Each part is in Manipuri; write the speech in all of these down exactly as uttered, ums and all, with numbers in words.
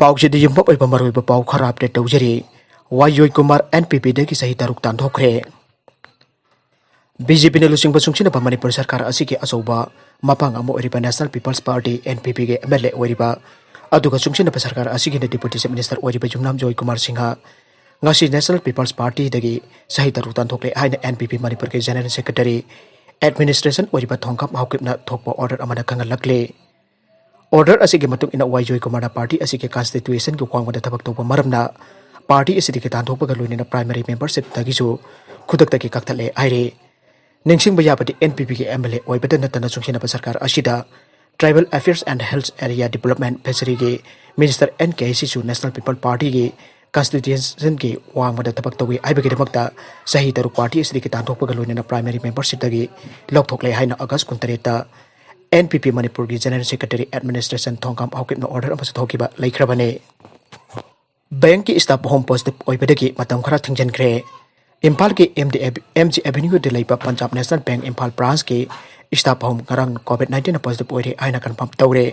ꯄꯥꯎꯁꯤꯗ ꯌꯨꯝꯐꯝ ꯑꯣꯏꯕ ꯃꯔꯨꯑꯣꯏꯕ ꯄꯥꯎ ꯈꯔ ꯑꯞꯗꯦꯠ ꯇꯧꯖꯔꯤ꯫ ꯋꯥꯏ ꯖꯣꯏ ꯀꯨꯃꯥꯔ ꯑꯦꯟ ꯄꯤ ꯄꯤꯗꯒꯤ ꯆꯍꯤ ꯇꯔꯨꯛ ꯇꯥꯟꯊꯣꯛꯈ꯭ꯔꯦ꯫ ꯕꯤ ꯖꯦ ꯄꯤꯅ ꯂꯨꯆꯤꯡꯕ ꯆꯨꯡꯁꯤꯟꯅꯕ ꯃꯅꯤꯄꯨꯔ ꯁꯔꯀꯥꯔ ꯑꯁꯤꯒꯤ ꯑꯆꯧꯕ ꯃꯄꯥꯡ ꯑꯃ ꯑꯣꯏꯔꯤꯕ national people's party, N P ꯄꯤꯒꯤ ꯑꯦꯝ ꯑꯦꯜ ꯑꯦ ꯑꯣꯏꯔꯤꯕ, ꯑꯗꯨꯒ ꯆꯨꯡꯁꯤꯟꯅꯕ ꯁꯔꯀꯥꯔ ꯑꯁꯤꯒꯤ ꯗꯦꯄꯨꯇꯤ ꯆꯤꯐ ꯃꯤꯅꯤꯁꯇꯔ ꯑꯣꯏꯔꯤꯕ ꯌꯨꯝꯅꯥꯝ ꯖꯣꯏ ꯀꯨꯃꯥꯔ ꯁꯤꯡꯍ ꯉꯁꯤ ꯅꯦꯁꯅꯦꯜ ꯄꯤꯄꯜꯁ ꯄꯥꯔꯇꯤꯗꯒꯤ ꯆꯍꯤ ꯇꯔꯨꯛ ꯇꯥꯟꯊꯣꯛꯂꯦ ꯍꯥꯏꯅ ꯑꯦꯟ ꯄꯤ ꯄꯤ ꯃꯅꯤꯄꯨꯔꯒꯤ ꯖꯦꯅꯔꯦꯜ ꯁꯦꯀ꯭ꯔꯦꯇꯔꯤ ꯑꯦꯗꯃꯤꯅꯤꯁꯇ꯭ꯔꯦꯁꯟ ꯑꯣꯏꯔꯤꯕ ꯊꯣꯡꯈꯥꯝ ꯍꯥꯎꯀꯤꯞꯅ ꯊꯣꯛꯄ ꯑꯣꯔꯗꯔ ꯑꯃꯅ ꯈꯪꯍꯜꯂꯛꯂꯦ꯫ ꯑꯣꯔꯗꯔ ꯑꯁꯤꯒꯤ ꯃꯇꯨꯡ ꯏꯟꯅ ꯋꯥꯏ ꯖꯣꯏ ꯀꯨꯃꯥꯔꯅ ꯄꯥꯔꯇꯤ ꯑꯁꯤꯒꯤ ꯀꯟꯁꯇꯤꯇ꯭ꯌꯨꯁꯟꯒꯤ ꯋꯥꯡꯃꯗ ꯊꯕꯛ ꯇꯧꯕ ꯃꯔꯝꯅ ꯄꯥꯔꯇꯤ ꯑꯁꯤꯗꯒꯤ ꯇꯥꯟꯊꯣꯛꯄꯒ ꯂꯣꯏꯅꯅ ꯄ꯭ꯔꯥꯏꯃꯔꯤ ꯃꯦꯝꯕꯔꯁꯤꯞꯇꯒꯤꯁꯨ ꯈꯨꯗꯛꯇꯒꯤ ꯀꯛꯊꯠꯂꯦ ꯍꯥꯏꯔꯦ꯫ ꯅꯤꯡꯁꯤꯡꯕ ꯌꯥꯕꯗꯤ, ꯑꯦꯟ ꯄꯤ ꯄꯤꯒꯤ ꯑꯦꯝ ꯑꯦꯜ ꯑꯦ ꯑꯣꯏꯕꯗ ꯅꯠꯇꯅ ꯆꯨꯡꯁꯤꯟꯅꯕ ꯁꯔꯀꯥꯔ ꯑꯁꯤꯗ Tribal Affairs and Health Area Development, ꯐꯤꯁꯔꯤꯒꯤ ꯃꯤꯅꯤꯁꯇꯔ ꯑꯦꯟ ꯀꯦ ꯁꯤꯁꯨ ꯅꯦꯁꯅꯦꯜ ꯄꯤꯄꯜ ꯄꯥꯔꯇꯤꯒꯤ ꯀꯟꯁꯇꯤꯇ꯭ꯌꯨꯁꯟꯒꯤ ꯋꯥꯡꯃꯗ ꯊꯕꯛ ꯇꯧꯏ ꯍꯥꯏꯕꯒꯤꯗꯃꯛꯇ ꯆꯍꯤ ꯇꯔꯨꯛ ꯄꯥꯔꯇꯤ ꯑꯁꯤꯗꯒꯤ ꯇꯥꯟꯊꯣꯛꯄꯒ ꯂꯣꯏꯅꯅ ꯄ꯭ꯔꯥꯏꯃꯔꯤ ꯃꯦꯝꯕꯔꯁꯤꯞꯇꯒꯤ ꯂꯧꯊꯣꯛꯂꯦ ꯍꯥꯏꯅ ꯑꯣꯒꯁ ꯀꯨꯟꯇꯔꯦꯠꯇ ꯑꯦꯟ ꯄꯤ ꯄꯤ ꯃꯅꯤꯄꯨꯔꯒꯤ ꯖꯦꯅꯔꯦꯜ ꯁꯦꯀ꯭ꯔꯦꯇꯔꯤ ꯑꯦꯗꯃꯤꯅꯤꯁꯇ꯭ꯔꯦꯁꯟ ꯊꯣꯡꯈꯥꯝ ꯍꯥꯎꯀꯤꯞꯅ ꯑꯣꯔꯗꯔ ꯑꯃꯁꯨ ꯊꯣꯛꯈꯤꯕ ꯂꯩꯈ꯭ꯔꯕꯅꯤ꯫ ꯕꯦꯡꯛꯀꯤ ꯁ꯭ꯇꯥꯐ ꯑꯍꯨꯝ ꯄꯣꯖꯤꯇꯤꯚ ꯑꯣꯏꯕꯗꯒꯤ ꯃꯇꯝ ꯈꯔ ꯊꯤꯡꯖꯤꯟꯈ꯭ꯔꯦ꯫ ꯏꯝꯐꯥꯜꯒꯤ ꯑꯦꯝ ꯗꯤ ꯑꯦꯕ-, ꯑꯦꯝ ꯖꯤ ꯑꯦꯚꯦꯅ꯭ꯌꯨꯗ ꯂꯩꯕ ꯄꯟꯖꯥꯕ ꯅꯦꯁꯅꯦꯜ ꯕꯦꯡꯛ ꯏꯝꯐꯥꯜ ꯕ꯭ꯔꯥꯟꯁꯀꯤ ꯁ꯭ꯇꯥꯐ ꯑꯍꯨꯝ ꯉꯔꯥꯡ ꯀꯣꯚꯤꯗ ꯅꯥꯏꯟꯇꯤꯟꯅ ꯄꯣꯖꯤꯇꯤꯚ ꯑꯣꯏꯔꯦ ꯍꯥꯏꯅ ꯀꯟꯐꯥꯔꯝ ꯇꯧꯔꯦ꯫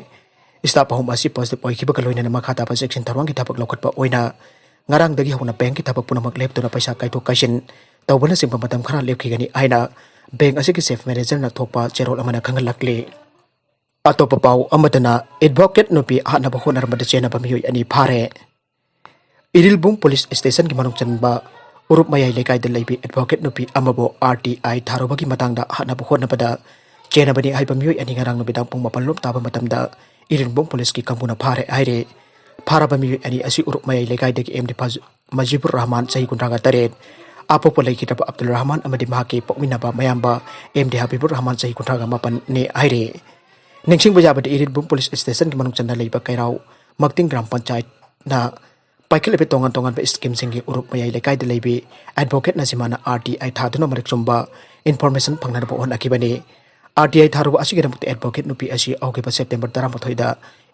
ꯁ꯭ꯇꯥꯐ ꯑꯍꯨꯝ ꯑꯁꯤ ꯄꯣꯖꯤꯇꯤꯚ ꯑꯣꯏꯈꯤꯕꯒ ꯂꯣꯏꯅꯅ ꯃꯈꯥ ꯇꯥꯕ ꯆꯦꯛꯁꯤꯟ ꯊꯧꯔꯥꯡꯒꯤ ꯊꯕꯛ ꯂꯧꯈꯠꯄ ꯑꯣꯏꯅ ꯉꯔꯥꯡꯗꯒꯤ ꯍꯧꯅ ꯕꯦꯡꯛꯀꯤ ꯊꯕꯛ ꯄꯨꯝꯅꯃꯛ ꯂꯦꯞꯇꯨꯅ ꯄꯩꯁꯥ ꯀꯥꯏꯊꯣꯛ ꯀꯥꯏꯁꯤꯟ ꯇꯧꯕꯅꯆꯤꯡꯕ ꯃꯇꯝ ꯈꯔ ꯂꯦꯞꯈꯤꯒꯅꯤ ꯍꯥꯏꯅ ꯕꯦꯡꯛ ꯑꯁꯤꯒꯤ ꯆꯤꯐ ꯃꯦꯅꯦꯖꯔꯅ ꯊꯣꯛꯄ ꯆꯦꯔꯣꯜ ꯑꯃꯅ ꯈꯪꯍꯜꯂꯛꯂꯤ꯫ ꯑꯇꯣꯞꯄ ꯄꯥꯎ ꯑꯃꯗꯅ, ꯑꯦꯗꯚꯣꯀꯦꯠ ꯅꯨꯄꯤ ꯍꯥꯠꯅꯕ ꯍꯣꯠꯅꯔꯝꯕꯗ ꯆꯦꯟꯅꯕ ꯃꯤꯑꯣꯏ ꯑꯅꯤ ꯐꯥꯔꯦ꯫ ꯏꯔꯤꯜꯕꯨꯡ ꯄꯨꯂꯤꯁ ꯁ꯭ꯇꯦꯁꯟꯒꯤ ꯃꯅꯨꯡ ꯆꯟꯕ ꯎꯔꯨꯞ ꯃꯌꯥꯏ ꯂꯩꯀꯥꯏꯗ ꯂꯩꯕꯤ ꯑꯦꯗꯚꯣꯀꯦꯠ ꯅꯨꯄꯤ ꯑꯃꯕꯨ ꯑꯥꯔ ꯇꯤ ꯑꯥꯏ ꯊꯥꯔꯨꯕꯒꯤ ꯃꯇꯥꯡꯗ ꯍꯥꯠꯅꯕ ꯍꯣꯠꯅꯕꯗ ꯆꯦꯟꯅꯕꯅꯤ ꯍꯥꯏꯕ ꯃꯤꯑꯣꯏ ꯑꯅꯤ ꯉꯔꯥꯡ ꯅꯨꯃꯤꯗꯥꯡ ꯄꯨꯡ ꯃꯥꯄꯟ ꯂꯣꯝ ꯇꯥꯕ ꯃꯇꯝꯗ ꯏꯔꯤꯜꯕꯨꯡ ꯄꯨꯂꯤꯁꯀꯤ ꯀꯥꯡꯕꯨꯅ ꯐꯥꯔꯦ ꯍꯥꯏꯔꯦ꯫ ꯐꯥꯔꯕ ꯃꯤꯑꯣꯏ ꯑꯅꯤ ꯑꯁꯤ ꯎꯔꯨꯞ ꯃꯌꯥꯏ ꯂꯩꯀꯥꯏꯗꯒꯤ ꯑꯦꯝ ꯗꯤ ꯐꯖ-, ꯃꯖꯤꯕꯨꯔ ꯔꯍꯃꯥꯟ, ꯆꯍꯤ ꯀꯨꯟꯊ꯭ꯔꯥꯒ ꯇꯔꯦꯠ, ꯑꯄꯣꯛꯄ ꯂꯩꯈꯤꯗ꯭ꯔꯕ ꯑꯕꯗꯨꯜ ꯔꯍꯃꯥꯟ ꯑꯃꯗꯤ ꯃꯍꯥꯛꯀꯤ ꯄꯣꯛꯃꯤꯟꯅꯕ ꯃꯌꯥꯝꯕ ꯑꯦꯝ ꯗꯤ ꯍꯕꯤꯕꯨꯔ ꯔꯍꯃꯥꯟ, ꯆꯍꯤ ꯀꯨꯟꯊ꯭ꯔꯥꯒ ꯃꯥꯄꯟꯅꯤ ꯍꯥꯏꯔꯦ꯫ ꯅꯤꯡꯁꯤꯡꯕ ꯌꯥꯕꯗꯤ, ꯏꯔꯤꯜꯕꯨꯡ ꯄꯨꯂꯤꯁ ꯁ꯭ꯇꯦꯁꯟꯒꯤ ꯃꯅꯨꯡ ꯆꯟꯅ ꯂꯩꯕ ꯀꯩꯔꯥꯎ ꯃꯛꯇꯤꯡ ꯒ꯭ꯔꯥꯝ ꯄꯟꯆꯥꯌꯠꯅ ꯄꯥꯏꯈꯠꯂꯤꯕ ꯇꯣꯉꯥꯟ ꯇꯣꯉꯥꯟꯕ ꯁ꯭ꯀꯤꯝꯁꯤꯡꯒꯤ ꯎꯔꯨꯞ ꯃꯌꯥꯏ ꯂꯩꯀꯥꯏꯗ ꯂꯩꯕꯤ ꯑꯦꯗꯚꯣꯀꯦꯠ ꯅꯁꯤꯃꯥꯅ ꯑꯥꯔ ꯇꯤ ꯑꯥꯏ ꯊꯥꯗꯨꯅ ꯃꯔꯤꯛ ꯆꯨꯝꯕ ꯏꯟꯐꯣꯔꯃꯦꯁꯟ ꯐꯪꯅꯅꯕ ꯍꯣꯠꯅꯈꯤꯕꯅꯤ꯫ ꯑꯥꯔ ꯇꯤ ꯑꯥꯏ ꯊꯥꯔꯨꯕ ꯑꯁꯤꯒꯤꯗꯃꯛꯇ ꯑꯦꯗꯚꯣꯀꯦꯠ ꯅꯨꯄꯤ ꯑꯁꯤ ꯍꯧꯈꯤꯕ ꯁꯦꯞꯇꯦꯝꯕꯔ ꯇꯔꯥꯃꯥꯊꯣꯏꯗ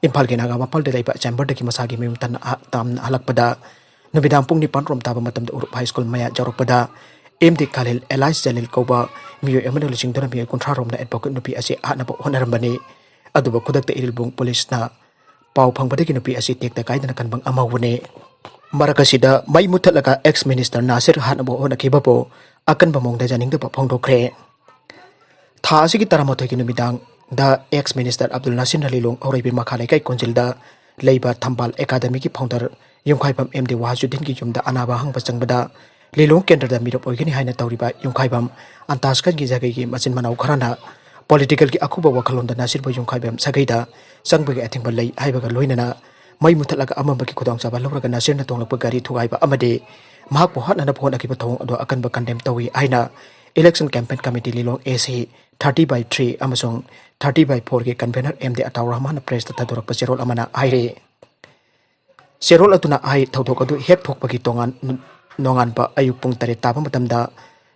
ꯏꯝꯐꯥꯜꯒꯤ ꯅꯥꯒꯥ ꯃꯄꯥꯜꯗ ꯂꯩꯕ ꯆꯦꯝꯕꯔꯗꯒꯤ ꯃꯁꯥꯒꯤ ꯃꯌꯨꯝ ꯇꯟꯅ ꯑꯍ-, ꯇꯝꯅ ꯍꯜꯂꯛꯄꯗ ꯅꯨꯃꯤꯗꯥꯡ ꯄꯨꯡ ꯅꯤꯄꯥꯟ ꯔꯣꯝ ꯇꯥꯕ ꯃꯇꯝꯗ ꯎꯔꯨꯞ ꯍꯥꯏ ꯁ꯭ꯀꯨꯜ ꯃꯌꯥ ꯌꯧꯔꯛꯄꯗ ꯑꯦꯝ ꯗꯤ ꯈꯥꯂꯤꯜ ꯑꯦꯂꯥꯏꯁ ꯖꯂꯤꯜ ꯀꯧꯕ ꯃꯤꯑꯣꯏ ꯑꯃꯅ ꯂꯨꯆꯤꯡꯗꯨꯅ ꯃꯤꯑꯣꯏ ꯀꯨꯟꯊ꯭ꯔꯥ ꯔꯣꯝꯅ ꯑꯦꯗꯚꯣꯀꯦꯠ ꯅꯨꯄꯤ ꯑꯁꯤ ꯍꯥꯠꯅꯕ ꯍꯣꯠꯅꯔꯝꯕꯅꯤ꯫ ꯑꯗꯨꯕꯨ ꯈꯨꯗꯛꯇ ꯏꯔꯤꯜꯕꯨꯡ ꯄꯨꯂꯤꯁꯅ ꯄꯥꯎ ꯐꯪꯕꯗꯒꯤ ꯅꯨꯄꯤ ꯑꯁꯤ ꯇꯦꯛꯇ ꯀꯥꯏꯗꯅ ꯀꯟꯕ ꯉꯝꯍꯧꯕꯅꯤ꯫ ꯃꯔꯛ ꯑꯁꯤꯗ ꯃꯩ ꯃꯨꯊꯠꯂꯒ ex minister ꯅꯥꯁꯤꯔ ꯍꯥꯠꯅꯕ ꯍꯣꯠꯅꯈꯤꯕꯕꯨ ꯑꯀꯟꯕ ꯃꯑꯣꯡꯗ ꯌꯥꯅꯤꯡꯗꯕ ꯐꯣꯡꯗꯣꯛꯈ꯭ꯔꯦ꯫ ꯊꯥ ꯑꯁꯤꯒꯤ ꯇꯔꯥꯃꯥꯊꯣꯏꯒꯤ ꯅꯨꯃꯤꯗꯥꯡꯗ ex minister ꯑꯕꯗꯨꯜ ꯅꯥꯁꯤꯔꯅ ꯂꯤꯂꯣꯡ ꯍꯧꯔꯩꯕꯤ ꯃꯈꯥ ꯂꯩꯀꯥꯏ ꯀꯣꯟꯖꯤꯜꯗ ꯂꯩꯕ ꯊꯝꯕꯥꯜ ꯑꯦꯀꯥꯗꯃꯤꯒꯤ founder ꯌꯨꯝꯈꯥꯏꯕꯝ ꯑꯦꯝ ꯗꯤ ꯋꯥꯍꯖꯨꯗꯤꯟꯒꯤ ꯌꯨꯝꯗ ꯑꯅꯥꯕ ꯍꯪꯕ ꯆꯪꯕꯗ ꯂꯤꯂꯣꯡ ꯀꯦꯟꯗ꯭ꯔꯗ ꯃꯤꯔꯦꯞ ꯑꯣꯏꯒꯅꯤ ꯍꯥꯏꯅ ꯇꯧꯔꯤꯕ ꯌꯨꯝꯈꯥꯏꯕꯝ ꯑꯟꯇꯥꯁ ꯈꯥꯟꯒꯤ ꯁꯥꯒꯩꯒꯤ ꯃꯆꯤꯟ ꯃꯅꯥꯎ ꯈꯔꯅ political ꯒꯤ ꯑꯀꯨꯞꯄ ꯋꯥꯈꯜꯂꯣꯟꯗ ꯅꯥꯁꯤꯔꯕꯨ ꯌꯨꯝꯈꯥꯏꯕꯝ ꯁꯥꯒꯩꯗ ꯆꯪꯕꯒꯤ ꯑꯊꯤꯡꯕ ꯂꯩ ꯍꯥꯏꯕꯒ ꯂꯣꯏꯅꯅ ꯃꯩ ꯃꯨꯊꯠꯂꯒ ꯑꯃꯝꯕꯒꯤ ꯈꯨꯗꯣꯡꯆꯥꯕ ꯂꯧꯔꯒ ꯅꯥꯁꯤꯔꯅ ꯇꯣꯡꯂꯛꯄ ꯒꯥꯔꯤ ꯊꯨꯒꯥꯏꯕ ꯑꯃꯗꯤ ꯃꯍꯥꯛꯄꯨ ꯍꯥꯠꯅꯅꯕ ꯍꯣꯠꯅꯈꯤꯕ ꯊꯧꯑꯣꯡ ꯑꯗꯨ ꯑꯀꯟꯕ condemn ꯇꯧꯏ ꯍꯥꯏꯅ Election Campaign Committee Lilong A C thirty by three ꯑꯃꯁꯨꯡ thirty by four ꯒꯤ convener M D Ataur ꯔꯍꯃꯥꯟꯅ press ꯇ ꯊꯥꯗꯣꯔꯛꯄ ꯆꯦꯔꯣꯜ ꯑꯃꯅ ꯍꯥꯏꯔꯤ꯫ ꯆꯦꯔꯣꯜ ꯑꯗꯨꯅ ꯍꯥꯏ, ꯊꯧꯗꯣꯛ ꯑꯗꯨ ꯍꯦꯛ ꯊꯣꯛꯄꯒꯤ ꯇꯣꯉꯥꯟ-, ꯅꯣꯡꯉꯥꯟꯕ ꯑꯌꯨꯛ ꯄꯨꯡ ꯇꯔꯦꯠ ꯇꯥꯕ ꯃꯇꯝꯗ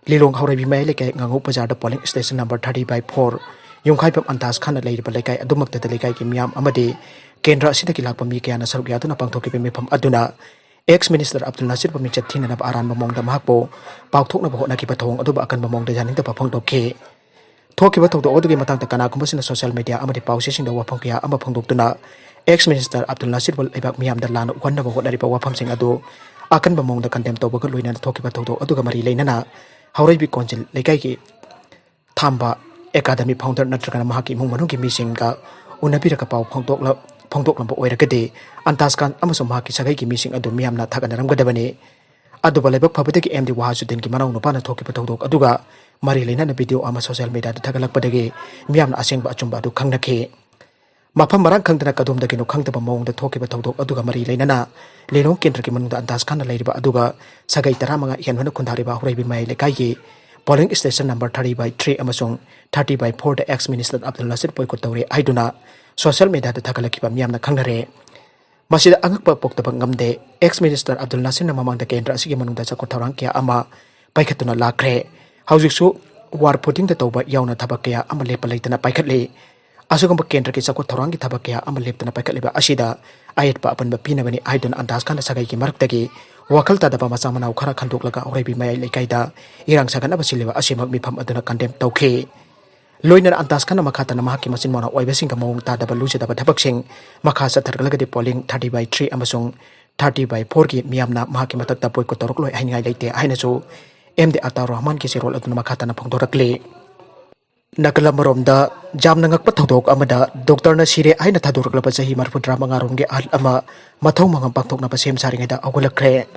ꯂꯤꯂꯣꯡ ꯍꯧꯔꯩꯕꯤ ꯃꯌꯥꯏ ꯂꯩꯀꯥꯏ ꯉꯥꯉꯧ ꯕꯖꯥꯔꯗ polling station number thirty by four ꯌꯨꯝꯈꯥꯏꯕꯝ ꯑꯟꯇꯥꯁ ꯈꯥꯟꯅ ꯂꯩꯔꯤꯕ ꯂꯩꯀꯥꯏ ꯑꯗꯨꯃꯛꯇꯗ ꯂꯩꯀꯥꯏꯒꯤ ꯃꯤꯌꯥꯝ ꯑꯃꯗꯤ ꯀꯦꯟꯗ꯭ꯔ ꯑꯁꯤꯗꯒꯤ ꯂꯥꯛꯄ ꯃꯤ ꯀꯌꯥꯅ ꯁꯔꯨꯛ ꯌꯥꯗꯨꯅ ꯄꯥꯡꯊꯣꯛꯈꯤꯕ ꯃꯤꯐꯝ ꯑꯗꯨꯅ ex minister ꯑꯕꯗꯨꯜ ꯅꯥꯁꯤꯔꯕꯨ ꯃꯤꯡꯆꯠ ꯊꯤꯅꯅꯕ ꯑꯔꯥꯟꯕ ꯃꯑꯣꯡꯗ ꯃꯍꯥꯛꯄꯨ ꯄꯥꯎꯊꯣꯛꯅꯕ ꯍꯣꯠꯅꯈꯤꯕ ꯊꯧꯑꯣꯡ ꯑꯗꯨꯕꯨ ꯑꯀꯟꯕ ꯃꯑꯣꯡꯗ ꯌꯥꯅꯤꯡꯗꯕ ꯐꯣꯡꯗꯣꯛꯈꯤ꯫ ꯊꯣꯛꯈꯤꯕ ꯊꯧꯗꯣꯛ ꯑꯗꯨꯒꯤ ꯃꯇꯥꯡꯗ ꯀꯅꯥꯒꯨꯝꯕꯁꯤꯡꯅ social media ꯑꯃꯗꯤ ꯄꯥꯎꯆꯦꯁꯤꯡꯗ ꯋꯥꯐꯝ ꯀꯌꯥ ꯑꯃ ꯐꯣꯡꯗꯣꯛꯇꯨꯅ ex minister ꯑꯕꯗꯨꯜ ꯅꯥꯁꯤꯔꯕꯨ ꯂꯩꯕꯥꯛ ꯃꯤꯌꯥꯝꯗ ꯂꯥꯟꯅ ꯎꯍꯟꯅꯕ ꯍꯣꯠꯅꯔꯤꯕ ꯋꯥꯐꯝꯁꯤꯡ ꯑꯗꯨ ꯑꯀꯟꯕ ꯃꯑꯣꯡꯗ condemn ꯇꯧꯕꯒ ꯂꯣꯏꯅꯅ ꯊꯣꯛꯈꯤꯕ ꯊꯧꯗꯣꯛ ꯑꯗꯨꯒ ꯃꯔꯤ ꯂꯩꯅꯅ ꯍꯧꯔꯩꯕꯤ ꯀꯣꯟꯖꯤꯜ ꯂꯩꯀꯥꯏꯒꯤ ꯊꯥꯝꯕ ꯑꯦꯀꯥꯗꯃꯤ founder ꯅꯠꯇ꯭ꯔꯒꯅ ꯃꯍꯥꯛꯀꯤ ꯏꯃꯨꯡ ꯃꯅꯨꯡꯒꯤ ꯃꯤꯁꯤꯡꯒ ꯎꯅꯕꯤꯔꯒ ꯄꯥꯎ ꯐꯣꯡꯗꯣꯛꯂ-, ꯐꯣꯡꯗꯣꯛꯂꯝꯕ ꯑꯣꯏꯔꯒꯗꯤ ꯑꯟꯇꯥꯁ ꯈꯥꯟ ꯑꯃꯁꯨꯡ ꯃꯍꯥꯛꯀꯤ ꯁꯥꯒꯩꯒꯤ ꯃꯤꯁꯤꯡ ꯑꯗꯨ ꯃꯤꯌꯥꯝꯅ ꯊꯥꯒꯠꯅꯔꯝꯒꯗꯕꯅꯤ꯫ ꯑꯗꯨꯕꯨ ꯂꯥꯏꯕꯛ ꯐꯕꯗꯒꯤ ꯑꯦꯝ ꯗꯤ ꯋꯥꯍꯖꯨꯗꯤꯟꯒꯤ ꯃꯅꯥꯎ ꯅꯨꯄꯥꯅ ꯊꯣꯛꯈꯤꯕ ꯊꯧꯗꯣꯛ ꯑꯗꯨꯒ ꯃꯔꯤ ꯂꯩꯅꯅ video ꯑꯃ social media ꯗ ꯊꯥꯒꯠꯂꯛꯄꯗꯒꯤ ꯃꯤꯌꯥꯝꯅ ꯑꯁꯦꯡꯕ ꯑꯆꯨꯝꯕ ꯑꯗꯨ ꯈꯪꯅꯈꯤ꯫ ꯃꯐꯝ ꯃꯔꯥꯡ ꯈꯪꯗꯅ ꯀꯗꯣꯝꯗꯒꯤꯅꯣ ꯈꯪꯗꯕ ꯃꯑꯣꯡꯗ ꯊꯣꯛꯈꯤꯕ ꯊꯧꯗꯣꯛ ꯑꯗꯨꯒ ꯃꯔꯤ ꯂꯩꯅꯅ ꯂꯤꯂꯣꯡ ꯀꯦꯟꯗ꯭ꯔꯒꯤ ꯃꯅꯨꯡꯗ ꯑꯟꯇꯥꯁ ꯈꯥꯟꯅ ꯂꯩꯔꯤꯕ ꯑꯗꯨꯒ ꯁꯥꯒꯩ ꯇꯔꯥꯃꯉꯥ ꯍꯦꯟꯕꯅ ꯈꯨꯟꯗꯥꯔꯤꯕ ꯍꯧꯔꯩꯕꯤ ꯃꯌꯥꯏ ꯂꯩꯀꯥꯏꯒꯤ polling station number thirty by three ꯑꯃꯁꯨꯡ thirty by four the ex minister Abdul Nasir boycott ꯇꯧꯔꯦ ꯍꯥꯏꯗꯨꯅ social media ꯗ ꯊꯥꯒꯠꯂꯛꯈꯤꯕ ꯃꯤꯌꯥꯝꯅ ꯈꯪꯅꯔꯦ꯫ ꯃꯁꯤꯗ ꯑꯉꯛꯄ ꯄꯣꯛꯇꯕ ꯉꯝꯗꯦ꯫ Ex minister ꯑꯕꯗꯨꯜ ꯅꯥꯁꯤꯔꯅ ꯃꯃꯥꯡꯗ ꯀꯦꯟꯗ꯭ꯔ ꯑꯁꯤꯒꯤ ꯃꯅꯨꯡꯗ ꯆꯥꯎꯈꯠ ꯊꯧꯔꯥꯡ ꯀꯌꯥ ꯑꯃ ꯄꯥꯏꯈꯠꯇꯨꯅ ꯂꯥꯛꯈ꯭ꯔꯦ꯫ ꯍꯧꯖꯤꯛꯁꯨ war footing ꯗ ꯇꯧꯕ ꯌꯥꯎꯅ ꯊꯕꯛ ꯀꯌꯥ ꯑꯃ ꯂꯦꯞꯄ ꯂꯩꯇꯅ ꯄꯥꯏꯈꯠꯂꯤ꯫ ꯑꯁꯤꯒꯨꯝꯕ ꯀꯦꯟꯗ꯭ꯔꯒꯤ ꯆꯥꯎꯈꯠ ꯊꯧꯔꯥꯡꯒꯤ ꯊꯕꯛ ꯀꯌꯥ ꯑꯃ ꯂꯦꯞꯇꯅ ꯄꯥꯏꯈꯠꯂꯤꯕ ꯑꯁꯤꯗ ꯑꯌꯦꯠꯄ ꯑꯄꯟꯕ ꯄꯤꯅꯕꯅꯤ ꯍꯥꯏꯗꯨꯅ ꯑꯟꯗꯥꯖ ꯈꯥꯟꯅ ꯁꯥꯒꯩꯒꯤ ꯃꯔꯛꯇꯒꯤ ꯋꯥꯈꯜ ꯇꯥꯗꯕ ꯃꯆꯥ ꯃꯅꯥꯎ ꯈꯔ ꯈꯟꯗꯣꯛꯂꯒ ꯍꯧꯔꯩꯕꯤ ꯃꯌꯥꯏ ꯂꯩꯀꯥꯏꯗ ꯏꯔꯥꯡ ꯁꯥꯒꯠꯅꯕ ꯁꯤꯜꯂꯤꯕ ꯑꯁꯤꯃꯛ ꯃꯤꯐꯝ ꯑꯗꯨꯅ condemn ꯇꯧꯈꯤ꯫ ꯂꯣꯏꯅꯅ ꯑꯟꯇꯥꯁ ꯈꯟꯅ ꯃꯈꯥ ꯇꯥꯅ ꯃꯍꯥꯛꯀꯤ ꯃꯆꯤꯟ ꯃꯅꯥꯎ ꯑꯣꯏꯕꯁꯤꯡꯒ ꯃꯑꯣꯡ ꯇꯥꯗꯕ ꯂꯨꯖꯗꯕ ꯊꯕꯛꯁꯤꯡ ꯃꯈꯥ ꯆꯠꯊꯔꯛꯂꯒꯗꯤ polling thirty by three ꯑꯃꯁꯨꯡ thirty by four ꯒꯤ ꯃꯤꯌꯥꯝꯅ ꯃꯍꯥꯛꯀꯤ ꯃꯊꯛꯇ boycott ꯇꯧꯔꯛꯂꯣꯏ ꯍꯥꯏꯅꯤꯡꯉꯥꯏ ꯂꯩꯇꯦ ꯍꯥꯏꯅꯁꯨ ꯑꯦꯝ ꯗꯤ ꯑꯇꯥ ꯔꯣꯍꯃꯥꯟꯒꯤ ꯆꯦꯔꯣꯜ ꯑꯗꯨꯅ ꯃꯈꯥ ꯇꯥꯅ ꯐꯣꯡꯗꯣꯔꯛꯂꯤ꯫ ꯅꯥꯀꯜ ꯑꯃꯔꯣꯝꯗ, ꯌꯥꯝꯅ ꯉꯛꯄ ꯊꯧꯗꯣꯛ ꯑꯃꯗ ꯗꯣꯛꯇꯔꯅ ꯁꯤꯔꯦ ꯍꯥꯏꯅ ꯊꯥꯗꯣꯔꯛꯂꯕ ꯆꯍꯤ ꯃꯔꯤꯐꯨꯇꯔꯥ ꯃꯉꯥꯔꯣꯝꯒꯤ ꯑꯍꯜ ꯑꯃ ꯃꯊꯧ ꯃꯉꯝ ꯄꯥꯡꯊꯣꯛꯅꯕ ꯁꯦꯝ ꯁꯥꯔꯤꯉꯩꯗ ꯍꯧꯒꯠꯂꯛꯈ꯭ꯔꯦ꯫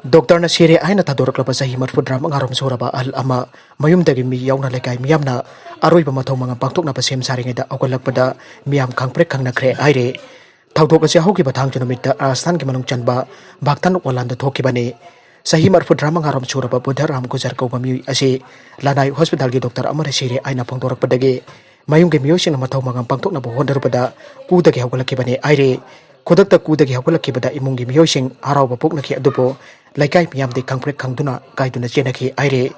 ꯗꯣꯛꯇꯔꯅ ꯁꯤꯔꯦ ꯍꯥꯏꯅ ꯊꯥꯗꯣꯔꯛꯂꯕ ꯆꯍꯤ ꯃꯔꯤꯐꯨꯇꯔꯥ ꯃꯉꯥꯔꯣꯝ ꯁꯨꯔꯕ ꯑꯍꯜ ꯑꯃ ꯃꯌꯨꯝꯗꯒꯤ ꯃꯤ ꯌꯥꯎꯅ ꯂꯩꯀꯥꯏ ꯃꯤꯌꯥꯝꯅ ꯑꯔꯣꯏꯕ ꯃꯊꯧ ꯃꯉꯝ ꯄꯥꯡꯊꯣꯛꯅꯕ ꯁꯦꯝ ꯁꯥꯔꯤꯉꯩꯗ ꯍꯧꯒꯠꯂꯛꯄꯗ ꯃꯤꯌꯥꯝ ꯈꯪꯄ꯭ꯔꯦꯛ ꯈꯪꯅꯈ꯭ꯔꯦ ꯍꯥꯏꯔꯦ꯫ ꯊꯧꯗꯣꯛ ꯑꯁꯤ ꯍꯧꯈꯤꯕ ꯊꯥꯡꯖ ꯅꯨꯃꯤꯠꯇ ꯔꯥꯖꯁꯊꯥꯟꯒꯤ ꯃꯅꯨꯡ ꯆꯟꯕ ꯚꯥꯛꯊꯟ ꯋꯥꯂꯥꯟꯗ ꯊꯣꯛꯈꯤꯕꯅꯤ꯫ ꯆꯍꯤ ꯃꯔꯤꯐꯨꯇꯔꯥ ꯃꯉꯥꯔꯣꯝ ꯁꯨꯔꯕ ꯕꯨꯙ ꯔꯥꯝ ꯒꯨꯖꯔ ꯀꯧꯕ ꯃꯤꯑꯣꯏ ꯑꯁꯤ ꯂꯅꯥꯏ ꯍꯣꯁꯄꯤꯇꯥꯜꯒꯤ ꯗꯣꯛꯇꯔ ꯑꯃꯅ ꯁꯤꯔꯦ ꯍꯥꯏꯅ ꯐꯣꯡꯗꯣꯔꯛꯄꯗꯒꯤ ꯃꯌꯨꯝꯒꯤ ꯃꯤꯑꯣꯏꯁꯤꯡꯅ ꯃꯊꯧ ꯃꯉꯝ ꯄꯥꯡꯊꯣꯛꯅꯕ ꯍꯣꯠꯅꯔꯨꯕꯗ ꯀꯨꯗꯒꯤ ꯍꯧꯒꯠꯂꯛꯈꯤꯕꯅꯤ ꯍꯥꯏꯔꯤ꯫ ꯈꯨꯗꯛꯇ ꯀꯨꯗꯒꯤ ꯍꯧꯒꯠꯂꯛꯈꯤꯕꯗ ꯏꯃꯨꯡꯒꯤ ꯃꯤꯑꯣꯏꯁꯤꯡ ꯍꯔꯥꯎꯕ ꯄꯣꯛꯅꯈꯤ, ꯑꯗꯨꯕꯨ ꯂꯩꯀꯥꯏ ꯃꯤꯌꯥꯝꯗꯤ ꯈꯪꯄ꯭ꯔꯦꯛ ꯈꯪꯗꯨꯅ ꯀꯥꯏꯗꯨꯅ ꯆꯦꯟꯅꯈꯤ ꯍꯥꯏꯔꯤ꯫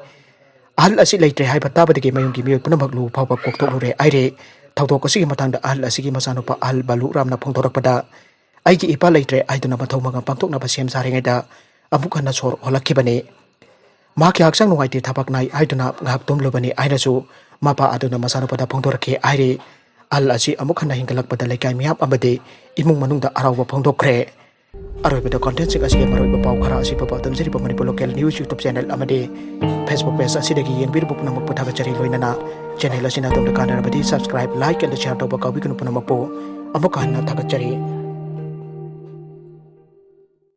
ꯑꯍꯜ ꯑꯁꯤ ꯂꯩꯇ꯭ꯔꯦ ꯍꯥꯏꯕ ꯇꯥꯕꯗꯒꯤ ꯃꯌꯨꯝꯒꯤ ꯃꯤꯑꯣꯏ ꯄꯨꯝꯅꯃꯛ ꯂꯨ ꯐꯥꯎꯕ ꯀꯣꯛꯊꯣꯛꯂꯨꯔꯦ ꯍꯥꯏꯔꯤ꯫ ꯊꯧꯗꯣꯛ ꯑꯁꯤꯒꯤ ꯃꯇꯥꯡꯗ ꯑꯍꯜ ꯑꯁꯤꯒꯤ ꯃꯆꯥꯅꯨꯄꯥ ꯑꯍꯜ ꯕꯂꯨ ꯔꯥꯝꯅ ꯐꯣꯡꯗꯣꯔꯛꯄꯗ, "ꯑꯩꯒꯤ ꯏꯄꯥ ꯂꯩꯇ꯭ꯔꯦ ꯍꯥꯏꯗꯨꯅ ꯃꯊꯧ ꯃꯉꯝ ꯄꯥꯡꯊꯣꯛꯅꯕ ꯁꯦꯝ ꯁꯥꯔꯤꯉꯩꯗ ꯑꯃꯨꯛ ꯍꯟꯅ ꯁꯣꯔ ꯍꯣꯜꯂꯛꯈꯤꯕꯅꯤ꯫ ꯃꯍꯥꯛꯀꯤ ꯍꯛꯆꯥꯡ ꯅꯨꯡꯉꯥꯏꯇꯦ, ꯊꯕꯛ ꯅꯥꯏ ꯍꯥꯏꯗꯨꯅ ꯉꯥꯏꯍꯥꯛ ꯇꯨꯝꯂꯨꯕꯅꯤ" ꯍꯥꯏꯅꯁꯨ ꯃꯄꯥ ꯑꯗꯨꯅ ꯃꯆꯥꯅꯨꯄꯥꯗ ꯐꯣꯡꯗꯣꯔꯛꯈꯤ ꯍꯥꯏꯔꯤ꯫ ꯑꯍꯜ ꯑꯁꯤ ꯑꯃꯨꯛ ꯍꯟꯅ ꯍꯤꯡꯒꯠꯂꯛꯄꯗ ꯂꯩꯀꯥꯏ ꯃꯤꯌꯥꯝ ꯑꯃꯗꯤ ꯏꯃꯨꯡ ꯃꯅꯨꯡꯗ ꯍꯔꯥꯎꯕ ꯐꯣꯡꯗꯣꯛꯈ꯭ꯔꯦ꯫ ꯑꯔꯣꯏꯕꯗ contentꯁꯤꯡ ꯑꯁꯤꯒꯤ ꯃꯔꯨꯑꯣꯏꯕ ꯄꯥꯎ ꯈꯔ ꯑꯁꯤ ꯄꯥꯎꯗꯝꯖꯔꯤꯕ Manipur local news YouTube channel ꯑꯃꯗꯤ Facebook page ꯑꯁꯤꯗꯒꯤ ꯌꯦꯡꯕꯤꯔꯤꯕ ꯄꯨꯝꯅꯃꯛꯄꯨ ꯊꯥꯒꯠꯆꯔꯤ꯫ ꯂꯣꯏꯅꯅ channel ꯑꯁꯤꯅ ꯑꯗꯣꯝꯗ ꯀꯥꯟꯅꯔꯕꯗꯤ subscribe, like and share ꯇꯧꯕ ꯀꯥꯎꯕꯤꯒꯅꯨ꯫ ꯄꯨꯝꯅꯃꯛꯄꯨ ꯑꯃꯨꯛ ꯍꯟꯅ ꯊꯥꯒꯠꯆꯔꯤ꯫